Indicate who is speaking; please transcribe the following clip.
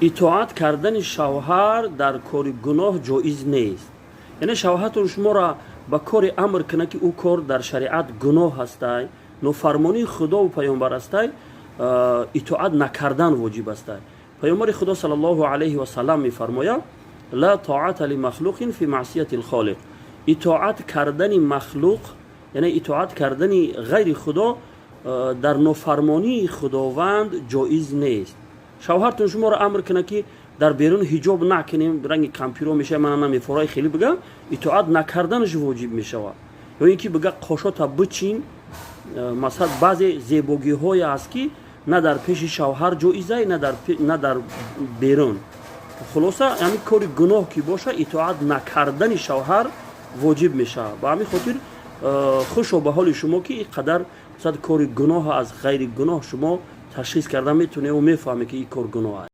Speaker 1: Итоат кардани шавҳар дар кори гуноҳ ҷоиз нест. Яъне шавҳартон шуморо ба кори амр кунад, ки ӯ кор дар шариат гуноҳ ҳастай, нофармонии Худову Паёмбар ҳастай, итоат накардан воҷиб ҳастай. Паёмбари Худо саллаллоҳу алайҳи васалам мефармояд: "Ла тоата лимахлуқин фи маъсияти лхолиқ". Итоат кардани махлуқ, яъне итоат кардани ғайри Худо дар нофармонии Худованд ҷоиз нест. Шавҳартон шуморо амр кунад, ки дар берун ҳиҷоб накунем, ранги кампиро мешава, мана намефораи хеле бигам, итоат накарданаш воҷиб мешавад. Ё ин ки бига қошота бичин, масалан, баъзе зебогиҳое аст, ки на дар пеши шавҳар ҷоизай, на дар берун. Хулоса, ҳамин кори гуноҳ ки боша, итоат накардани шавҳар воҷиб мешавад. Ба ҳамин хотир хушо ба ҳоли шумо, ки ин қадар масалан кори гуноҳ аз ғайри гуноҳ шумо ташхис карда метавонед ва мефаҳмед, ки ин кор гуноҳ аст.